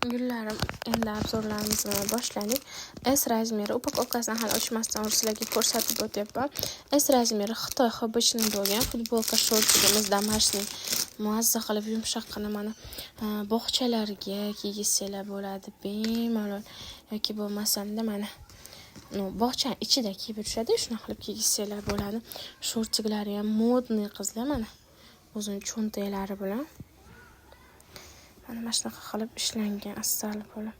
Gullarim, endi обзор larimizni boshladik. S размер i, упаковка sini hali ochmasdan sizlarga ko'rsatib o'tyapman. S размер i Xitoy ХБЧный bo'lgan futbolka shortigimiz, домашний, mazza qilib yumshoqqina. Mana, bog'chalarga kiygizsanglar bo'ladi bemalol yoki bo'lmasamda, mana, ну, bog'chani ichida kiyib yurishadi, shunaqa qilib kiygizsanglar bo'ladi. Shortiklari ham модный, qizlar, mana, o'zini cho'ntaklari bilan. Mana shunaqa qilib ishlangan, asal bo'lib.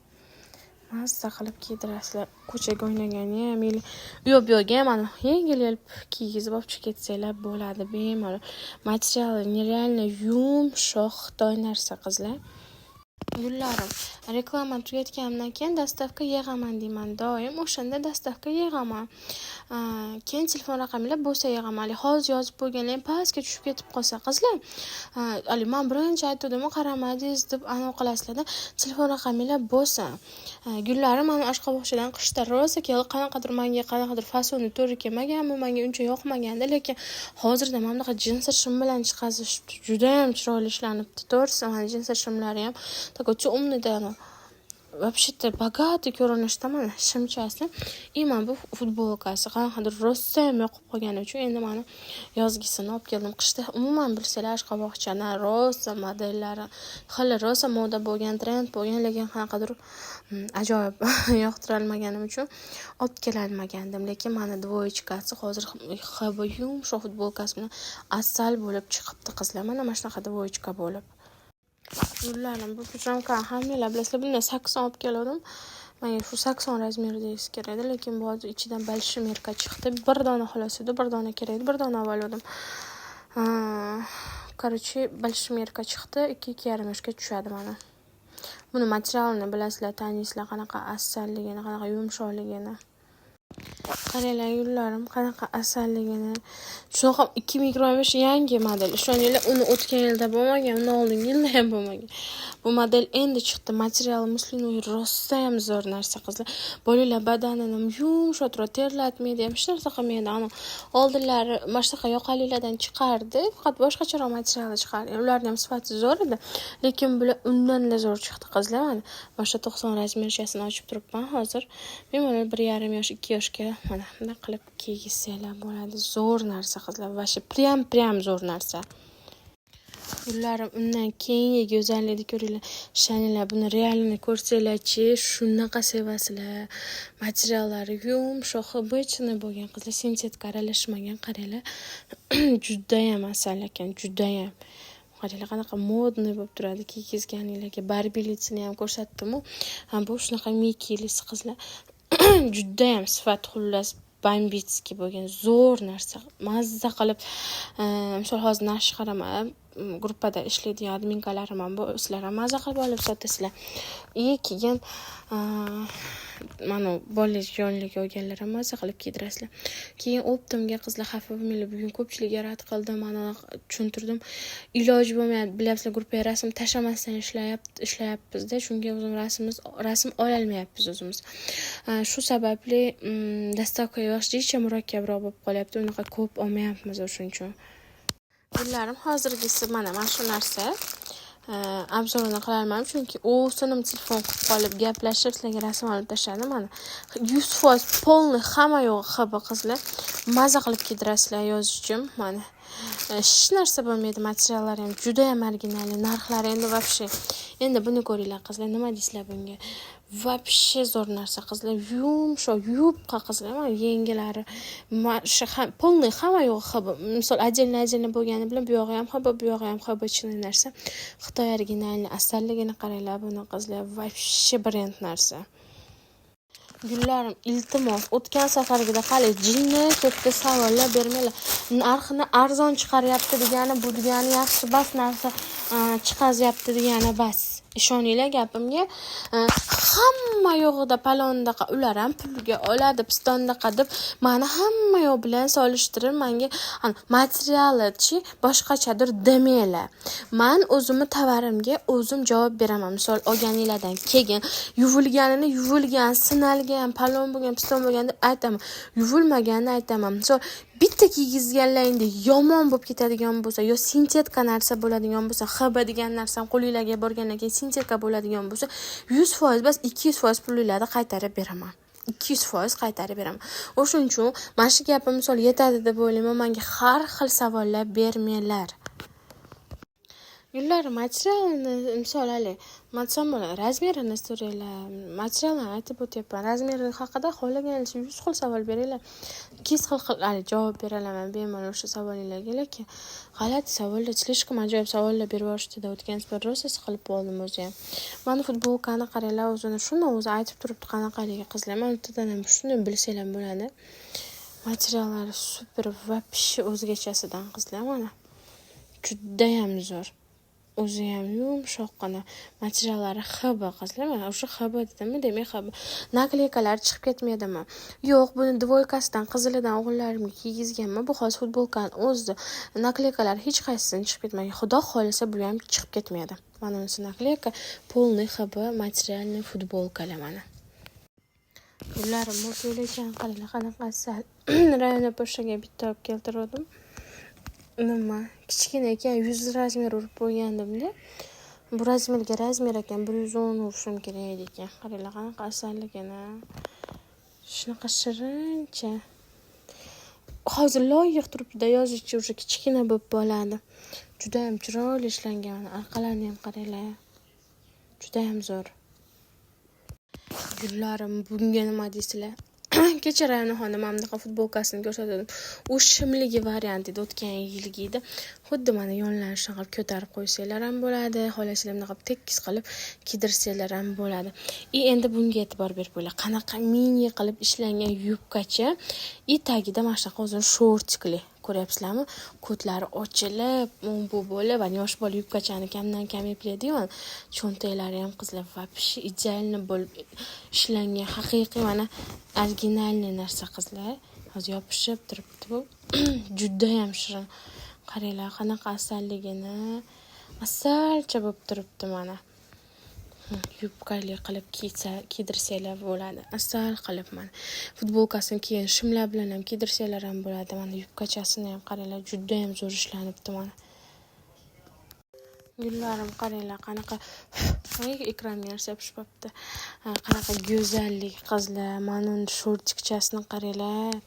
Mazza qilib kiydirasizlar. Ko'chaga o'ynagani ham или u yoq bu yoqga ham, mana, yengil yelpi kiygizib olib chiqib ketsanglar bo'ladi bemalol. Materiali нереально yumshoq, Xitoy narsa, qizlar. Gullarim, reklama tugatganimdan keyin доставка yig'aman deyman doim. O'shanda доставка yig'aman. Keyin telefon raqaminglar bo'lsa, yig'aman. Haligi hozir yozib qo'yganlar ham pastga tushib ketib qolsa, qizlar, haligi man birinchi aytuvdim, qaramadingiz deb anavi qilasizlarda. Telefon raqaminglar bo'lsa. Gullarim, mani Ashqoboddan qishda rosa keldi. Qanaqadir menga qanaqadir fasoni to'g'ri kelmaganmi, menga uncha yoqmagandi, lekin hozirda mana bunaqa jinsi shim bilan chiqazishibdi. Judayam chiroyli ishlanibdi. To'g'risi, mana, jinsi shimlari ham такой темный, да, вообще-то богатый ko'rinishda, mana, shimchasi. И mana bu futbolkasi qanaqadir rosayam yoqib qolgani uchun endi mana yozgisini olib keldim. Qishda umuman, bilsanglar, Ashqobodchani rosa modellari hali rosa moda bo'lgan, trend bo'lgan, lekin qanaqadir ajoyib yoqtirolmaganim uchun olib kelolmagandim. Lekin mana, двоечка si hozir ХБ yumshoq futbolkasi bilan asal bo'lib chiqibdi, qizlar. Mana shunaqa двоечка bo'lib. Gullarim, bu пижамка ni hammanglar bilasizlar. Bundan 80 olib kelgandim. Menga shu 80 размер idagisi kerak edi, lekin bu hozir ichidan большой мерка chiqdi. Bir dona xolos edi, bir dona kerak edi, bir dona olib. Короче, большой мерка chiqdi, 2-2,5 yoshga tushadi, mana. Buni materialini bilasizlar, taniysizlar, qanaqa asalligini, qanaqa yumshoqligini. Qaranglar, gullarim, qanaqa asalligini. Shunaqa 2025 yangi model. Ishoninglar, uni o'tgan yilda bo'lmagan, undan oldingi yilda ham bo'lmagan. Bu model endi chiqdi. Materiali муслиновый, rosayam zo'r narsa, qizlar. Bolalar badanini yumshoq turadi, terlatmaydi ham, hech narsa qilmaydi. Ani oldinlari mana shunaqa yoqalilardan chiqardi, faqat boshqacharoq materialda chiqardi. Ularni ham sifati zo'r edi, lekin bular undanda zo'r chiqdi, qizlar. Mana shu 90 размер chasini ochib turibman hozir. Bemalol 1,5 yosh, 2 yoshga mana bunday qilib kiygizsanglar bo'ladi. Zo'r narsa, qizlar. Вообще прям прям zo'r narsa. Gullarim, undan keyingi go'zallikni ko'ringlar. Ishoninglar, buni реально ko'rsanglarchi, shunaqa sevasizlar. Materiallari yumshoq, обычный bo'lgan, qizlar, sintetika aralashmagan, qaranglar. Judayam asal ekan, judayam. Qaranglar, qanaqa модный bo'lib turadi kiygizganinglarga. Barbilisini ham ko'rsatdim-u. Ha, bu shunaqa Mikilisi, qizlar. Judayam sifat, xullas, бомбический bo'lgan zo'r narsa. Mazza qilib, misol, hozir narx chiqaraman, gruppada ishlaydigan админка larim ham bor, sizlar ham maza qilib olib sotasizlar. И keyin mana, bolajonlik olganlar ham maza qilib kiydirasizlar. Keyin оптом ga, qizlar, xafa bo'lmanglar, bugun ko'pchilikka rad qildim, mana, tushuntirdim. Iloji bo'lmayapti, bilyapsizlar, gruppaga rasm tashlamasdan ishlayapmizda, shunga o'zim rasm ololmayapmiz o'zimiz. Shu sababli доставка yig'ish murakkabroq bo'lib qolyapti, unaqa ko'p olmayapmiz o'shuning uchun. Gullarim, hozirgisi mana shu narsa. Обзор ini qilolmadim, chunki o'zinim telefon qilib qolib gaplashib, sizlarga rasm olib tashladim. Mana, 100% полный, hamma yo'g'i ХБ, qizlar. Maza qilib kiydirasizlar yoz uchun. Mana, hech narsa bo'lmaydi, materiallari ham judayam оригинальный, narxlari endi вообще. Endi buni ko'ringlar, qizlar, nima deysizlar bunga? Вообще zo'r narsa, qizlar, yumshoq yupqa, qizlar, mana, yengilari shu полный, hamma yo'g'i ХБ. Misol, отдельно отдельно bo'lgani bilan bu yog'i ham ХБ, bu yog'i ham ХБчный narsa. Xitoy оригинальный, asalligini qaranglar buni, qizlar, вообще brend narsa. Gullarim, iltimos, o'tgan safargida hali jinni ketdi, savollar bermanglar. Narxini arzon chiqaryapti degani, bu degani yaxshi bas narsa chiqazyapti degani bas. Ishoninglar gapimga. Hamma yo'g'ida palondaqa, ular ham pulga oladi, pistondaqa deb mani hamma yoq bilan solishtirib, manga materialichi boshqachadir demanglar. Man o'zimni tovarimga o'zim javob beraman. Misol, olganinglardan keyin yuvilganini yuvilgan, sinalgan, palon bo'lgan, piston bo'lgan deb aytaman. Yuvilmaganini aytaman. Misol, Bitta kiygizganlaringda yomon bo'lib ketadigan bo'lsa yo синтетика narsa bo'ladigan bo'lsa, ХБ degan narsam qo'linglarga borgandan keyin синтетика bo'ladigan bo'lsa, 100% bas, 200% pulinglarni qaytarib beraman, 200% qaytarib beraman. O'shaning uchun mana shu gapim misol yetadi deb o'ylayman. Manga har xil savollar bermanglar. Gullar, materialini misol haligi nima desam bo'ladi, размер ini so'ranglar. Materialni aytib o'tyapman. Размер i haqida xohlaganingizcha 100 xil savol beringlar, 200 xil haligi javob bera olaman bemalol o'sha savolinglarga. Lekin g'alati savollar, слишком ajoyib savollar berib yuborishdida. O'tgan safar rosa siqilib qoldim o'zi ham. Mana, futbolkani qaranglar, o'zini shuni o'zi aytib turibdi qanaqaligi, qizlar. Mana bittadan ham shuni bilsanglar bo'ladi. Materiallari супер, вообще o'zgachasidan, qizlar. Mana, judayam zo'r, o'ziyam yumshoqqina, materiallari ХБ, qizlar. Mana, o'sha ХБ dedimmi, demak ХБ. Наклейка lari chiqib ketmaydimi? Yo'q. Buni двойка sidan, qizilidan o'g'illarimga kiygizganman. Bu hozir futbolkani o'zida наклейка lari hech qaysisini chiqib ketmagan. Xudo xohlasa, bu ham chiqib ketmaydi. Mana unisi наклейка, полный ХБ материальный futbolkalar. Mana, gullarim, bu ko'ylakchani qaranglar, qanaqa asal. Rayona pochtaga bitta olib keltiruvdim. Nima, kichkina ekan, 100 размер urib qo'ygandimda, bu размер ga размер ekan, 110 urishim kerak edi ekan. Qaranglar, qanaqa asalligini, shunaqa shirincha. Hozir loyiq turibdida, yozichi уже kichkina bo'lib qoladi. Judayam chiroyli ishlangan. Mana, orqalarini ham qaranglar, judayam zo'r. Gullarim, bunga nima deysizlar? Kecha Rayhonaxonni mana bunaqa futbolkasini ko'rsatdim. U shimligi variant edi, o'tgan yilgi edi. Xuddi mana yonlarini shunaqa qilib ko'tarib qo'ysanglar ham bo'ladi, xohlasanglar bunaqa qilib tekis qilib kiydirsanglar ham bo'ladi. И endi bunga e'tibor berib qo'yinglar, qanaqa mini qilib ishlangan yubkacha и tagida mana shunaqa o'zini шортик li. Ko'ryapsizlarmi? Ko'tlari ochilib, bu bo'lib, yosh bola yubkachani kamdan kam eplaydiyu. Cho'ntaklari ham, qizlar, вообще идеально bo'lib ishlangan, haqiqiy, mana, оригинальный narsa, qizlar. Hozir yopishib turibdi bu. Judayam shirin, qaranglar, qanaqa asalligini, asalcha bo'lib turibdi. Mana, yubkali qilib kiydirsanglar bo'ladi, asal qilib. Mana, futbolkasini keyin shimlar bilan ham kiydirsanglar ham bo'ladi. Mana, yubkachasini ham qaranglar, judayam zo'r ishlanibdi. Mana, gullarim, qaranglar, qanaqa ekranga narsa yopishib qolibdi. Qanaqa go'zallik, qizlar! Mana uni шортик chasini qaranglar,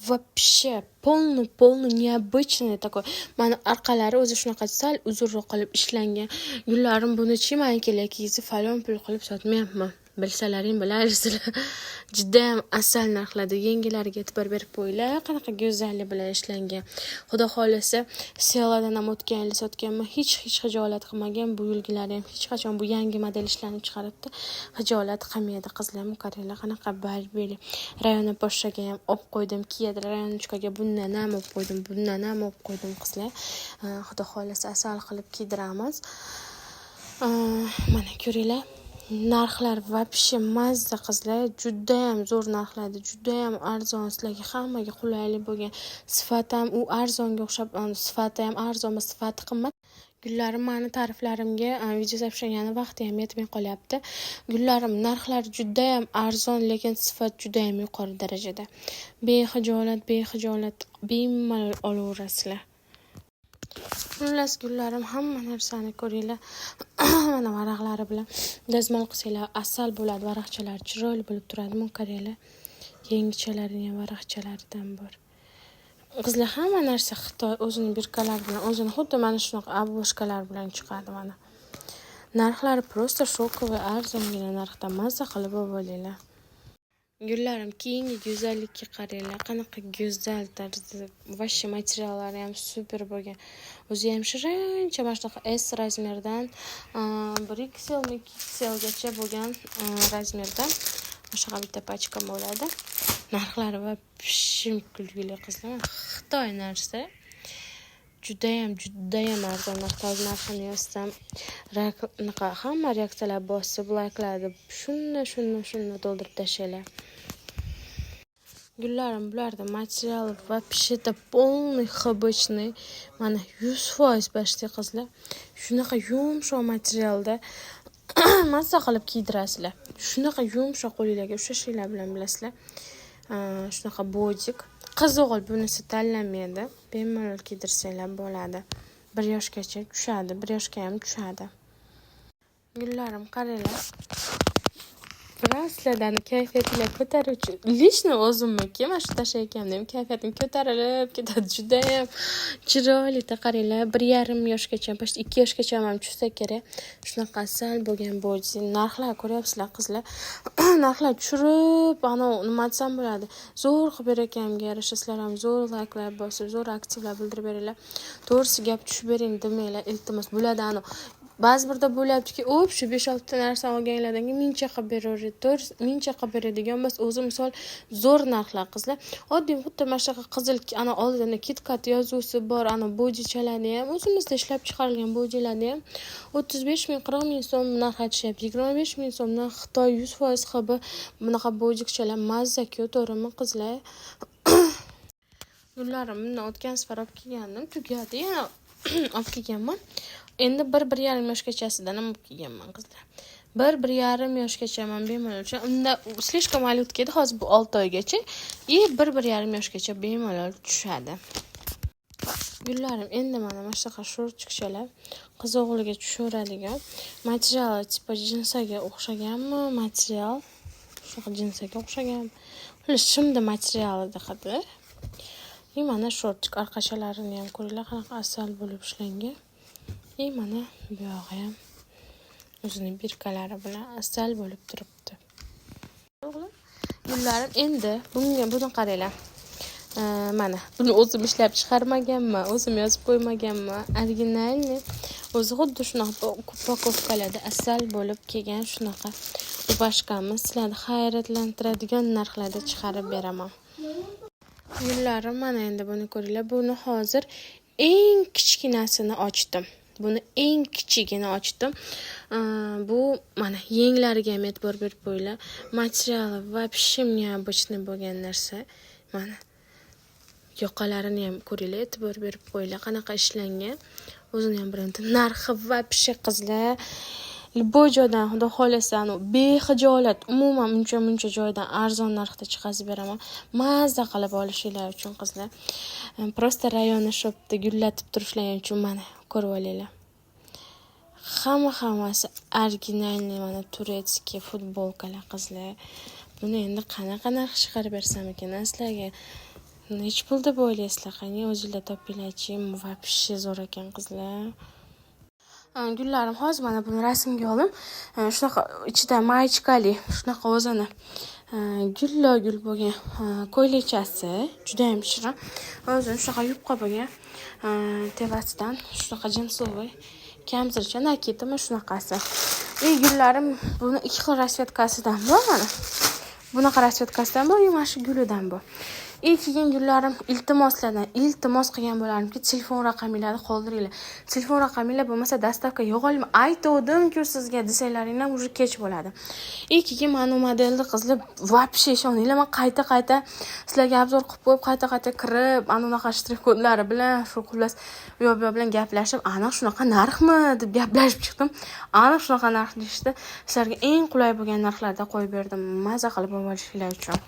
вообще полный полный необычный такой. Mana, orqalari o'zi shunaqa sal uzunroq qilib ishlangan. Gullarim, buni-chi, maniki kiygizib falon pul qilib sotmayapman, bilsalaring bilarsizlar. Judayam asal narxlarda. Yengilariga e'tibor berib qo'yinglar, qanaqa go'zallik bilan ishlangan. Xudo xohlasa, Seladan ham o'tgan yili sotganman, hech hech xijolat qilmagan. Bu yilgilari ham hech qachon, bu yangi model ishlanib chiqaribdi, xijolat qilmaydi, qizlar. Qaranglar, qanaqa barbeli. Rayona poshshaga ham olib qo'ydim, kiyadilar. Районочка ga bundan ham olib qo'ydim, bundan ham olib qo'ydim, qizlar. Xudo xohlasa, asal qilib kiydiramiz. Mana, ko'ringlar, narxlar вообще mazza, qizlar. Judayam zo'r narxlarda, judayam arzon, sizlarga hammaga qulaylik bo'lgan. Sifati ham u arzonga o'xshab, sifati ham arzon emas, sifati qimmat. Gullarim, mani tariflarimga video сообщения ni vaqti ham yetmay qolyapti. Gullarim, narxlar judayam arzon, lekin sifat judayam yuqori darajada. Bexijolat, bexijolat bemalol olaverasizlar. Xullas, gullarim, hamma narsani ko'ringlar. Mana, varaqlari bilan dazmol qilsanglar, asal bo'ladi, varaqchalari chiroyli bo'lib turadi. Buni qaranglar, yengichalari ham varaqchalaridan bor. Qizlar, hamma narsa Xitoy, o'zini бирка lari bilan, o'zini xuddi mana shunaqa обложка lar bilan chiqadi. Mana, narxlari просто шоковый, arzongina narxda, mazza qilib olib olinglar. Gullarim, keyingi go'zallikka qaranglar, qanaqa go'zal tarzda, вообще materiallari ham супер bo'lgan, o'zi ham shirincha. Mana shunaqa S размер dan bir XL, ikki XLgacha bo'lgan размер da mana shunaqa bitta pachka bo'ladi. Narxlari вообще kulgili, qizlar. Xitoy narsa, judayam judayam arzon narxda. Hozir narxini yozsam, unaqa hamma reaksiyalar bosib, layklarni shunda shunda shunda to'ldirib tashlanglar. Gullarim, bularda material вообще-то полный ХБшный. Mana, 100% почти, qizlar. Shunaqa yumshoq materialda, mazza qilib kiydirasizlar. Shunaqa yumshoq, qo'linglarga ushlashinglar bilan bilasizlar. Shunaqa бодик. Qiz o'g'il bunisi tanlamaydi, bemalol kiydirsanglar bo'ladi. 1 yoshgacha tushadi, 1 yoshga ham tushadi. Gullarim, qaranglar. Biroz sizlardan kayfiyatinglar ko'taruvchi. Лично o'zimniki mana shu tashlayotganimda ham kayfiyatim ko'tarilib ketadi. Judayam chiroyli, qaranglar. 1,5 yoshgacha, почти 2 yoshgacha ham tushsa kerak. Shunaqa asal bo'lgan body. Narxlar ko'ryapsizlar, qizlar. Narxlar tushirib, anavi nima desam bo'ladi. Zo'r qilib berayotganimga yarasha sizlar ham zo'r layklar bosib, zo'r aktivlar bildirib beringlar. To'g'risi gap tushib bering demanglar, iltimos. Bo'ladi anavi. Ba'zi birda bo'lyaptiki, o'p, shu 5-6 ta narsani olganlardan keyin mingcha qilib beraveradi. To'g'risi, mingcha qilib beradigan emas, o'zi misol zo'r narxlar, qizlar. Oddiy xuddi mana shunaqa qizil, ana oldida KitKat yozuvsi bor, ana bodichalarni ham o'zimizda ishlab chiqarilgan bodilarni ham 35 ming, 40 ming so'm narx aytishyapti. 25 ming so'mdan Xitoy 100% XB bunaqa bodikchalar mazza-ku, to'g'rimi, qizlar? Gullarim, bundan o'tgan safar olib kelgandim, tugadi, yana olib kelganman. Endi 1-1,5 yoshgachasidan ham olib kelganman, qizlar. 1-1,5 yoshgacha man bemalol. Unda слишком малютка edi, hozir bu 6 oygacha и 1-1,5 yoshgacha bemalol tushadi. Gullarim, endi mana shunaqa шортик chalar qiz o'g'liga tushaveradigan. Materiali типа jinsaga o'xshaganmi? Material shunaqa jinsaga o'xshagan. Xullas, shimda materialidaqada. И mana шортик orqachalarini ham ko'ringlar, qanaqa asal bo'lib ishlangan. И mana bu yog'i ham o'zini бирка lari bilan asal bo'lib turibdi. O'g'lim, gullarim, endi bunga buni qaranglar. Mana buni o'zim ishlab chiqarmaganman, o'zim yozib qo'ymaganman. Оригинальный. O'zi xuddi shunaqa упаковка larda asal bo'lib kelgan shunaqa рубашка miz sizlarni hayratlantiradigan narxlarda chiqarib beraman. Gullarim, mana endi buni ko'ringlar. Buni hozir eng kichkinasini ochdim. Buni eng kichigini ochdim. Bu mana yenglariga ham e'tibor berib qo'yinglar. Materiali вообще необычный bo'lgan narsa. Mana yoqalarini ham ko'ringlar, e'tibor berib qo'yinglar, qanaqa ishlangan. O'zini ham birinchi narxi вообще, qizlar, любой joydan, xudo xohlasa, bexijolat, umuman muncha muncha joydan arzon narxda chiqazib beraman. Mazza qilib olishinglar uchun, qizlar. Просто rayoni shopda gullatib turishlari uchun mana ko'rib olinglar. Hamma hammasi оригинальный, mana турецкий futbolkalar, qizlar. Buni endi qanaqa narx chiqarib bersam ekan sizlarga? Nechi pul deb o'ylaysizlar? Qani, o'zinglar topinglarchi. Вообще zo'r ekan, qizlar. Gullarim, hozir mana buni rasmga oldim. Shunaqa ichida маечка li, shunaqa o'zini gullo gul bo'lgan ko'ylakchasi, judayam shirin. O'zini shunaqa yupqa bo'lgan tevasidan shunaqa джинсовый kamzilcha накидimi shunaqasi. И gullarim, buni ikki xil расцветка sidan bor mana. Bunaqa расцветка sidan bor, и mana shu gulidan bor. И keyin, gullarim, iltimoslardan iltimos qilgan bo'lardimki, telefon raqaminglarni qoldiringlar. Telefon raqaminglar bo'lmasa, доставка yo'qolma. Aytuvdim-ku sizga desanglaring ham уже kech bo'ladi. И keyin mana bu modelni, qizlar, вообще ishoninglar, man qayta-qayta sizlarga обзор qilib qo'yib, qayta-qayta kirib, ana unaqa shtrix kodlari bilan, shu xullas u yoq bu yoq bilan gaplashib, aniq shunaqa narxmi deb gaplashib chiqdim. Aniq shunaqa narx deyishdi. Sizlarga eng qulay bo'lgan narxlarda qo'yib berdim. Maza qilib olishinglar uchun.